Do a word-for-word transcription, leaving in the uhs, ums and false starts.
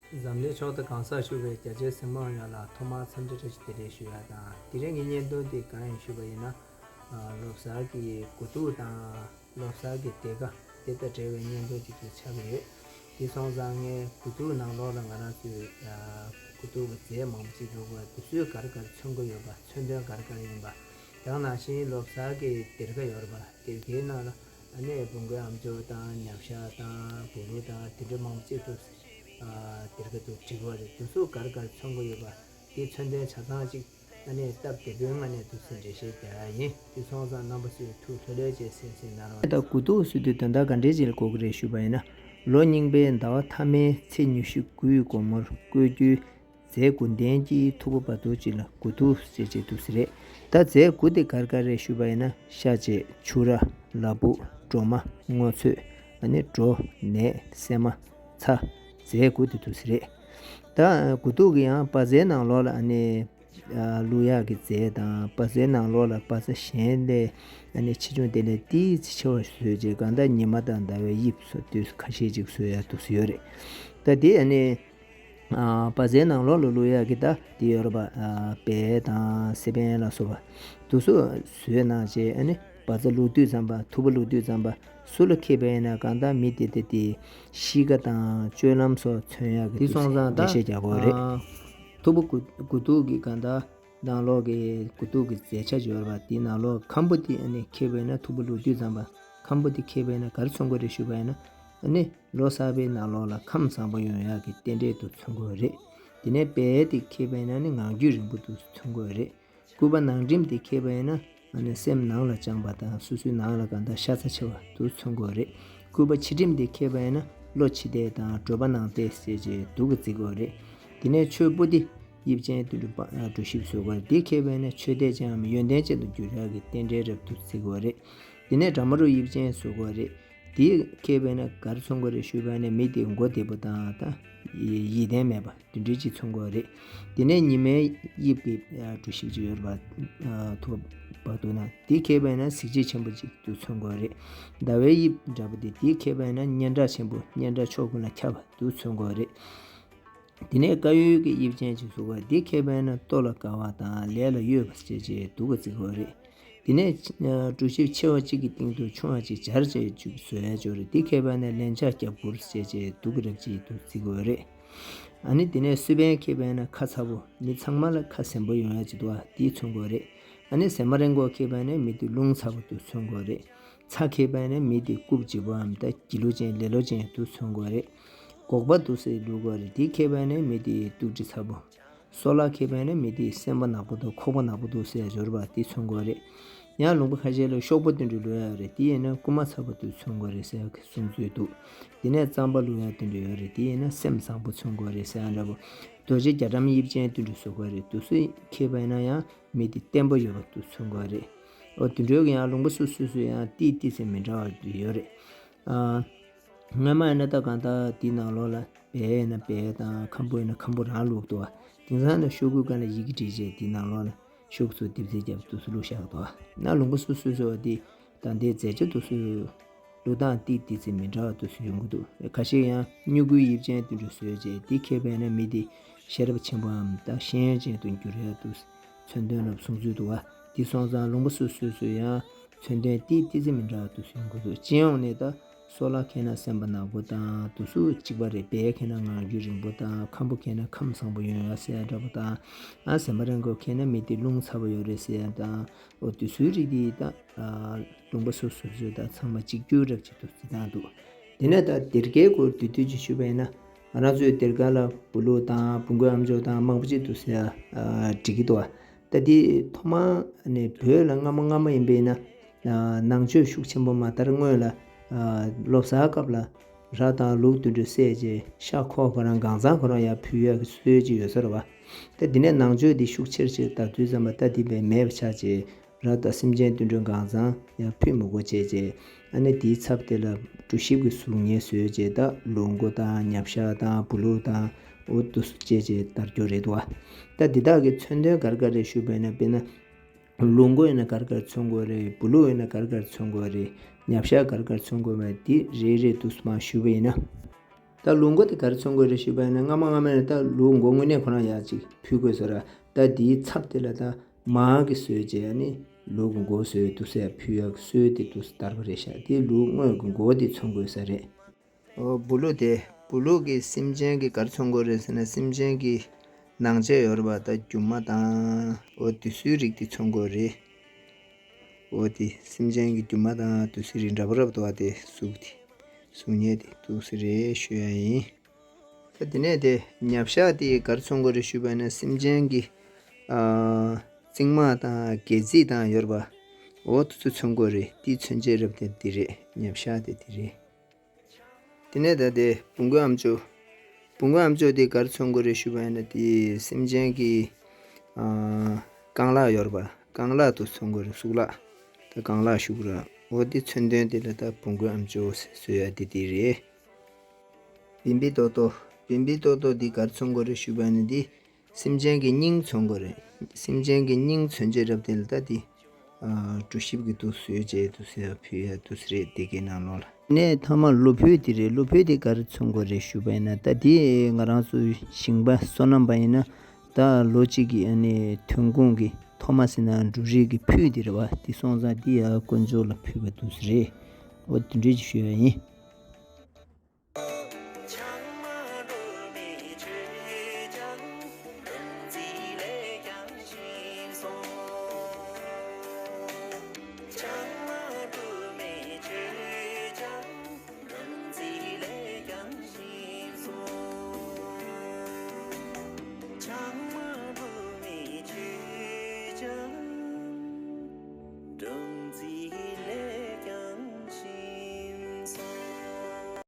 འཛམ་གླིང་ཕྱོགས་དང་གང་སར་བཞུགས་པའི་རྒྱ་ཆེའི་གཟིགས་མོ་བ་ཡོངས་ལ་ཐོག་མར་འཚམས་འདྲི་བཀྲ་ཤིས་བདེ་ལེགས་ཞུ་ཡ་དང་། དེ་རིང་གི་བརྙན་ཐུང་འདི་གང་ཡིན་ཞུས་པ་ཡིན་ན། ལོ་གསར་གྱི་དགུ་ཐུག་དང་ལོ་གསར་གྱི་ཟློས་གར་དེ་དང་འབྲེལ་བའི་བརྙན་ཐུང་ཅིག་ཏུ་ཆགས་ཀྱི་ཡོད། དེ་སོང་ཙང་ངས་དགུ་ཐུག་ནང་ལོགས་ལ་ང་རང་ཚོའི་དགུ་ཐུག་གི་རྫས་མང་པོ་ཅིག་འདུག་པ། དེ་ཚོས་ག་རེ་ག་རེ་མཚོན་གྱི་ཡོད་པ། མཚོན་དོན་ག་རེ་ག་རེ་ཡིན་པ། དེ་ནང་བཞིན་ལོ་གསར་གྱི་ཟློས་གར་ཡོད་རེད་པ། ཟློས་གར་ནང་ལ་ཨ་ནི་བོང་གུའི་ཨམ་ཅོག་དང་ཉབ་ཤ་དང་བུ་ལུ་དང་དེ་འདྲ་མང་པོ་ཅིག་ཏུ་ཟློས་གར་དུ་བྲིས་པ་རེད། དེ་ཚོ་ག་རེ་ག་རེ་མཚོན་གྱི་ཡོད་པ། དེའི་མཚོན་དོན་ཆ་ཚང་ཅིག་ཨ་ནི་སྟབས་བདེ་པོའི་ངང་ནས་དུ་ཟིན་འགྲེལ་བཤད་རྒྱག་ཡ་ཡིན། དེ་སོང་ཙང་རྣམ་པ་ཚོས་ཐུགས་ལྷོད་ལྷོད་བྱས་གསན་གཟིགས་གནང་རོགས། ད་དགུ་ཐུག་ཟེར་དུས་དོན་དག་ག་འདྲའི་ཅིག་ལ་གོ་གི་རེད་ཞུས་པ་ཡིན་ན། ལོ་རྙིང་པའི་ཟླ་བ་མཐའ་མའི་ཚེས་ཉི་ཤུ་དགུའི་དགོང་མོར་བཀོད་རྒྱུའི་རྫས་དགུ་ལྡན་གྱི་ཐུག་པ་བར་དོ་ཅིག་ལ་དགུ་ཐུག་ཟེར་བྱས་འདུག་ཟེར་རེད། ད་རྫས་དགུ་དེ་ག་རེ་ག་རེ་རེད་ཞུས་པ་ཡིན་ན། ཤ་བཅད། ཕྱུ་ར། ལ་ཕུག། སྒྲོལ་མ། སྔོ་ཚོད། ཨ་ནི་གྲོ། ནས། སྲན་མ། ཚྭ། རྫས་དགུ་དེ་འདུག་ཟེར་རེད། ད་དགུ་ཐུག་གི་ཡང་བ་ཟའི་ནང་ལོགས་ལ་ཨ་ནི་བླུག་ཡག་གི་རྫས་དང་། བ་ཟའི་ནང་ལོགས་ལ་བ་ཟ་གཞན་ལས་ཨ་ནི་ཆེ་ཆུང་དེ་ལས་ཏོག་ཙམ་ཆེ་བ་བཟོས་རྗེས་གང་ལྟར་ཉི་མ་དང་ཟླ་བའི་དབྱིབས་སོགས་དུས་ཁ་ཤས་ཅིག་བཟོ་ཡག་འདུག་ཟེར་ཡོད་རེད། ད་དེ་ཨ་ནི་བ་ཟའི་ནང་ལོགས་ལ་བླུག་ཡག་གི་ད་དེ་ཡོད་རེད་པ། བལ་དང་སེ་པན་ལ་སོགས་པ་དེ་ཚོ་བཟོས་གནང་རྗེས་ཨ་ནི་བ་ཟ་བླུག་དུས་ཙམ་པ། ཐུག་པ་བླུག་དུས་ཙམ་པ་སུ་ལ་ཁེལ་བ་ཡིན་ན་གང་ལྟར་མི་དེ་དེ་དེ་གཤིས་ཀ་དང་སྤྱོད་ལམ་སོགས་མཚོན་ཡག་གི་དེ་སོང་ཙང་ད་འགྲེལ་བཤད་རྒྱག་དགོས་རེད། ཐུག་པ་དགུ་དགུ་ཐུག་གི་གང་ལྟར་ནང་ལོགས་ཀྱི་དགུ་ཐུག་གི་རྫས་ཆ་ཅིག་ཡོད་རེད་པ། དེའི་ནང་ལོགས་ཁམ་བུ་དེ་ཨ་ནི་ཁེལ་བ་ཡིན་ན། ཐུག་པ་བླུག་དུས་ཙམ་པ་ཁམ་བུ་དེ་ཁེལ་བ་ཡིན་ན་ག་རེ་མཚོན་གྱི་རེད་ཞུས་པ་ཡིན་ན། ཨ་ནི་ལོ་གསར་པའི་ནང་ལོགས་ལ་ཁམས་བཟང་པོ་ཡོང་ཡག་གི་རྟེན་འབྲེལ་དུ་མཚོན་གྱི་ཡོད་རེད། དེ་ནས་བལ་དེ་ཁེལ་བ་ཡིན་ན་ནི་ངང་རྒྱུད་རིང་པོ་དུ་མཚོན་གྱི་ཡོད་རེད། སྐུད་པ་ནང་འགྲིམ་དེ་ཁེལ་བ་ཡིན་ན་ཨ་ནི་སེམས་ནང་ལ་བཅངས་པ་དང་། སོ་སོའི་ནང་ལ་གང་ལྟར་ཤ་ཚ་ཆེ་བ་དུ་མཚོན་གྱི་ཡོད་རེད། སྐུད་པ་ཕྱི་འགྲིམ་དེ་ཁེལ་བ་ཡིན་ན་བློ་ཕྱི་བདེ་དང་། སྤྲོ་བ་ནང་བདེ་ཟེར་བྱས་འདུག་གི་བརྩི་གི་ཡོད་རེད། དེ་ནས་མཆོད་པོ་དེ་དབྱིབས་ཅན་དུ་གྲུ་བཞི་བཟོ་གི་ཡོད་རེད། དེ་ཁེལ་བ་ཡིན་ན་ཆོས་དད་ཅན་འམ་ཡོན་ཏན་ཅན་དུ་འགྱུར་ཡག་གི་རྟེན་འབྲེལ་རབ་ཏུ་བརྩི་གི་ཡོད་རེད། དེ་ནས་དྲ་མ་རུ་དབྱིབས་ཅན་བཟོ་གི་ཡོད་རེད། དེ་ཁེལ་བ་ཡིན་ན་ག་རེ་མཚོན་གྱི་རེད་ཞུས་པ་ཡིན་ན། མི་དེ་མགོ་བདེ་པོ་དང་ད་ཡིད་བརྟན་མེད་པ་དེ་འདྲ་ཅིག་མཚོན་གྱི་ཡོད་རེད། དེ་ནས་ཉི་མའི་དབྱིབས་ཀྱི་གྲུ་བཞི་ཅིག་ཡོད་རེད་པ། ཐུག་པ་བར་དོ་ན་དེ་ཁེལ་བ་ཡིན་ན་གཟི་བརྗིད་ཆེན་པོ་ཅིག་ཏུ་མཚོན་གྱི་ཡོད་རེད། ཟླ་བའི་དབྱིབས་འདྲ་པོ་དེ་དེ་ཁེལ་བ་ཡིན་ན་སྙན་གྲགས་ཆེན་པོ། སྙན་གྲགས་ཕྱོགས་ཀུན་ལ་ཁྱབ་པ་དུ་མཚོན་གྱི་ཡོད་རེད། དེ་ནས་དཀར་ཡོལ་གྱི་དབྱིབས་ཅན་ཅིག་བཟོ་གི་ཡོད་རེད། དེ་ཁེལ་བ་ཡིན་ན་ལྟོ་ལ་དགའ་བ་དང་ལས་ལ་གཡོས་པ་ཟེར་བྱས་འདུག་གི་བརྩི་གི་ཡོད་རེད། དེ་ནས་གྲུ་བཞི་ཆེ་བ་གཅིག་གི་སྟེང་དུ་ཆུང་བ་གཅིག་སྦྱར་བྱས་བཟོ་ཡག་ཅིག་ཡོད་རེད། དེ་ཁེལ་བ་ཡིན་ན་ལན་ཆགས་རྒྱབ་ཁུར་ཟེར་བྱས་འདུག་གི་རབ་ཅིག་ཏུ་བརྩི་གི་ཡོད་རེད། ཨ་ནི་དེ་ནས་སུ་བན་ཁེལ་བ་ཡིན་ན་ཁ་ཚ་པོ། མི་ཚང་མ་ལ་ཁ་ཟེན་པོ་ཡོང་ཡག་ཅིག་འདུག་པ། དེ་མཚོན་གྱི་ཡོད་རེད། ཨ་ནི་ཟེ་མ་རེ་མགོ་ཁེལ་བ་ཡིན་ན་མི་དེ་རླུང་ཚ་པོ་དུ་མཚོན་གྱི་ཡོད་རེད། ཚྭ་ཁེལ་བ་ཡིན་ན་མི་དེ་རྐུབ་ལྗིད་པོའམ་ད་སྒྱིད་ལུག་ཅན་ལེ་ལོ་ཅན་དུ་མཚོན་གྱི་ཡོད་རེད། སྒོག་པ་འདུག་སེ་བླུག་གི་ཡོད་རེད། དེ་ཁེལ་བ་ཡིན་ན་མི་དེ་སྡུག་དྲི་ཚ་པོ། སོལ་བ་ཁེལ་བ་ཡིན་ན་མི་དེ་སེམས་པ་ནག་པོ་དང་ཁོག་པ་ནག་པོ་འདུག་སེ་སྦྱོར་བ་དེ་མཚོན་གྱི་ཡོད་རེད། ཡང་ལུང་པ་ཁ་ཤས་ལ་གཤོག་པ་དེ་འདྲ་བླུག་ཡག་ཡོད་རེད། དེ་ཡིན་ན་རྐུན་མ་ཚ་པོ་དེ་མཚོན་གྱི་ཡོད་རེད་ཟེར་གསུང་ཚུལ་འདུག་དེ་ནས་རྩམ་པ་བླུག་ཡག་དེ་འདྲ་ཡོད་རེད། དེ་ཡིན་ན་སེམས་བཟང་པོ་མཚོན་གྱི་ཡོད་རེད་ཟེར་ཡག་འདྲ་པོ། རྡོ་རྗེ་རྒྱ་གྲམ་དབྱིབས་ཅན་དེ་འདྲ་བཟོ་གི་ཡོད་རེད། དེ་ཚོ་ཁེལ་བ་ཡིན་ན་ཡང་མི་དེ་བརྟན་པོ་ཡོད་པ་དེ་མཚོན་གྱི་ཡོད་རེད། འོ་དེ་འདྲའི་ཡང་ལུང་པ་སོ་སོ་སོ་ཡང་ཏིག་ཏིག་ཙམ་མི་འདྲ་བ་ཡོད་རེད། ཨ། སྔོན་མ་ཡིན་ན་ད་གང་ལྟར་དེའི་ནང་ལོགས་ལ་བལ་ཡིན་ན་བལ་དང་ཁམ་བུ་ཡིན་ན་ཁམ་བུ་རང་བླུགས་འདུག་པ། དེང་སང་ནི་ཤོག་གུའི་སྒང་ལ་ཡི་གེ་བྲིས་བྱས་དེའི་ནང་ལོགས་ལ་ཤོག་གུ་ཚོ་ལྡེབ་རྩིས་བརྒྱབ་དུས་སུ་བླུགས་བཞག་འདུག་པ། ན་ལུང་པ་སོ་སོ་སོ་བ་དེ་ད་ལྟའི་རྫས་ཆ་དེ་ཚོ་བླུགས་སྟངས་ཏིག་ཏིག་ཙམ་མི་འདྲ་བ་དེ་ཚོ་ཡོང་གི་འདུག་ཁ་ཤས་ཡང་སྨྱུ་གུའི་དབྱིབས་ཅན་དེ་འདྲ་བཟོས་བྱས་དེ་ཁེལ་བ་ཡིན་ན་མི་དེ་ཤེས་རབ་ཆེན་པོའམ་ད་ཤེས་ཡོན་ཅན་དུ་འགྱུར་ཡག་དུ་མཚོན་དོན་ལ་གསུང་ཚུལ་འདུག་པ། དེ་སོང་ཙང་ལུང་པ་སོ་སོ་སོ་ཡང་མཚོན་དོན་ཏིག་ཏིག་ཙམ་མི་འདྲ་བ་དེ་ཚོ་ཡོང་གི་འདུག་སྤྱི་ཡོངས་ནས་ད། སོལ་བ་ཁེལ་ན་སེམས་པ་ནག་པོ་དང་དེ་ཚོ་གཅིག་པ་རེད། བལ་ཁེལ་ན་ངང་རྒྱུད་རིང་པོ་དང་། ཁམ་བུ་ཁེལ་ན་ཁམས་བཟང་པོ་ཡོང་ཡག་ཟེར་ཡག་འདྲ་པོ་དང་། ཨ་ཟེ་མ་རེ་མགོ་ཁེལ་ན་མི་དེ་རླུང་ཚ་པོ་ཡོད་རེད་ཟེར་ཡག་དང་། འོ་དེ་ཚོའི་རིགས་དེ་ད་ལུང་པ་སོ་སོ་སོ་དང་ཚང་མ་གཅིག་གྱུར་རབ་ཅིག་ཏུ་བརྩི་སྟངས་འདུག་དེ་ནས་ད་སྡེར་ཁའི་སྐོར་བསྡུས་བསྡུས་ཅིག་ཞུས་པ་ཡིན་ན། ང་རང་ཚོའི་སྡེར་ཁ་ལ་བུ་ལུག་དང་བོང་གུའི་ཨམ་ཅོག་དང་མང་པོ་ཅིག་འདུག་ཟེར་ཡག་འགྲིག་གི་འདུག་ད་དེ་ཐོག་མ་ནས་བོད་ལ་སྔ་མོ་སྔ་མོ་ཡིན་པ་ཡིན་ན། ནང་ཆོས་ཤུགས་ཆེན་པོ་མ་དར་སྔོན་ལ། ལོ་གསར་སྐབས་ལ་ར་དང་ལུག་དེ་འདྲ་བསད་རྗེས་ཤ་ཁོ་ཁོ་རང་གང་ཚང་ཁོ་རང་ཡར་ཕུལ་ཡག་གི་སྲོལ་ཅིག་ཡོད་ས་རེད་བ། ད་དེ་ནས་ནང་ཆོས་འདི་ཤུགས་ཆེར་ཆེར་དར་དུས་ཙམ་པ་ད་དེ་བས་མེད་པ་ཆགས་རྗེས་ར་དང་སེམས་ཅན་དེ་འདྲ་གང་ཚང་ཡར་ཕུལ་མི་དགོས་བྱས་རྗེས་ཨ་ནི་དེའི་ཚབ་དེ་ལ་གྲུ་བཞི་གི་གཟུགས་བརྙན་བཟོས་རྗེས་ད་ལུག་མགོ་དང་ཉབ་ཤ་དང་བུ་ལུག་དང་འོ་དེ་ཚོ་བཅས་རྗེས་དར་རྒྱུ་རེད་བ། ད་འདི་དག་གི་མཚོན་དོན་ག་རེ་ག་རེ་ཞུས་པ་ཡིན་ན། དཔེར་ན། ལུག་མགོ་ཡིན་ན་ག་རེ་ག་རེ་མཚོན་དགོས་རེད། བུ་ལུག་ཡིན་ན་ག་རེ་ག་རེ་མཚོན་དགོས་རེད། ཉབ་ཤ་ག་རེ་ག་རེ་མཚོན་དགོས་རེད། འདི་རེ་རེ་དུ་མར་ཞུས་པ་ཡིན་ན། ད་ ད་ལུག་མགོ་དེ་ག་རེ་མཚོན་དགོས་རེད་ཞུས་པ་ཡིན་ན། སྔ་མ་སྔ་མ་ནས་ད་ལུག་མགོ་དངོས་གནས་ཁོ་རང་ཡག་ཅིག་ཕུལ་དགོས་ས་རེད། ད་དེའི་ཚབ་དེ་ལ་ད་མར་གྱི་སྲོལ་བྱས་ནས་ལུག་གི་མགོ་སྲོལ་དུ་སེ་ཕུལ་ཡག་སྲོལ་དེ་དུ་དར་བ་རེད་ཤག་དེ་ལུག་དངོས་ཀྱི་མགོ་དེ་མཚོན་དགོས་ས་རེད། འོ་སྦུ་ལུག་དེ། སྦུ་ལུག་གི་སེམས་ཅན་གྱི་ག་རེ་མཚོན་དགོས་རེད་ཟེར་ན། སེམས་ཅན་གྱི་ནང་ཆས་ཡོད་རེད་པ། ད་རྒྱུ་མ་དང་འོ་དེ་ཚོའི་རིགས་དེ་མཚོན་དགོས་རེད། འོ་དེ་སེམས་ཅན་གྱི་རྒྱུ་མ་དང་དེ་ཚོའི་རིགས་འདྲ་པོ་འདྲ་པོ་འདུག་པ། དེ་གཟུགས་དེ་གཟུགས་བརྙན་དེ་འདུག་སེ་རེད་ཞུ་ཡག་ཡིན། ད་དེ་ནས་དེ་ཉབ་ཤ་དེ་ག་རེ་མཚོན་དགོས་རེད་ཞུས་པ་ཡིན་ན། སེམས་ཅན་གྱི་ཨ་རྩིབ་མ་དང་སྒལ་ཚིགས་དང་ཡོད་རེད་པ། འོ་དེ་ཚོ་མཚོན་དགོས་རེད། དེའི་མཚོན་བྱེད་རབ་དེ་དེ་རེད། ཉབ་ཤ་དེ་དེ་རེད། དེ་ནས་ད་དེ་བོང་གུའི་ཨ་མཆོག་བོང་གུའི་ཨ་མཆོག་དེ་ག་རེ་མཚོན་དགོས་རེད་ཞུས་པ་ཡིན་ན། དེ་སེམས་ཅན་གྱི་ཨ་རྐང་ལག་ཡོད་རེད་པ། རྐང་ལག་དེ་མཚོན་དགོས་རེད། གཙུག་ལག་ད་རྐང་ལག་གཞུ་ར། འོ་དེ་མཚོན་དོན་དེ་ལ་ད་བོང་གུའི་ཨ་མཆོག་ཟེར་ཡག་དེ་དེ་རེད། བིམ་བི་ཏོག་ཏོ། བིམ་བི་ཏོག་ཏོ་འདི་ག་རེ་མཚོན་དགོས་རེད་ཞུས་པ་ཡིན་ན། འདི་སེམས་ཅན་གྱི་སྙིང་མཚོན་དགོས་རེད། སེམས་ཅན་གྱི་སྙིང་མཚོན་བྱེད་རབ་དེ་ལ་ད་འདི་ཨ་གྲོ་ཞིབ་ཀྱི་འདུག་སེ་བྱས་འདུག་སེ་ཕུལ་ཡག་འདུག་སེ་རེད། དེ་གའི་ནང་ལོགས་ལ། ནས་མཐའ་མ་ལོ་ཕུད་དེ་རེད། ལོ་ཕུད་དེ་ག་རེ་མཚོན་དགོས་རེད་ཞུས་པ་ཡིན་ན། ད་འདི་ང་རང་ཚོ་ཞིང་པ་སོ་ནམ་པ་ཡིན་ན། ད་ལོ་གཅིག་གི་ཨ་ནི་ཐོན་ཁུངས་ཀྱི་ཐོག་མ་ཟེར་ན་འབྲུ་རིགས་ཀྱི་ཕུད་དེ་རེད་པ། དེ་སོང་ཙང་འདི་ཡང་དཀོན་མཆོག་ལ་ཕུལ་བ་འདུག་སེ་རེད། འོ་དེ་འདྲ་ཅིག་ཞུ་ཡག་ཡིན།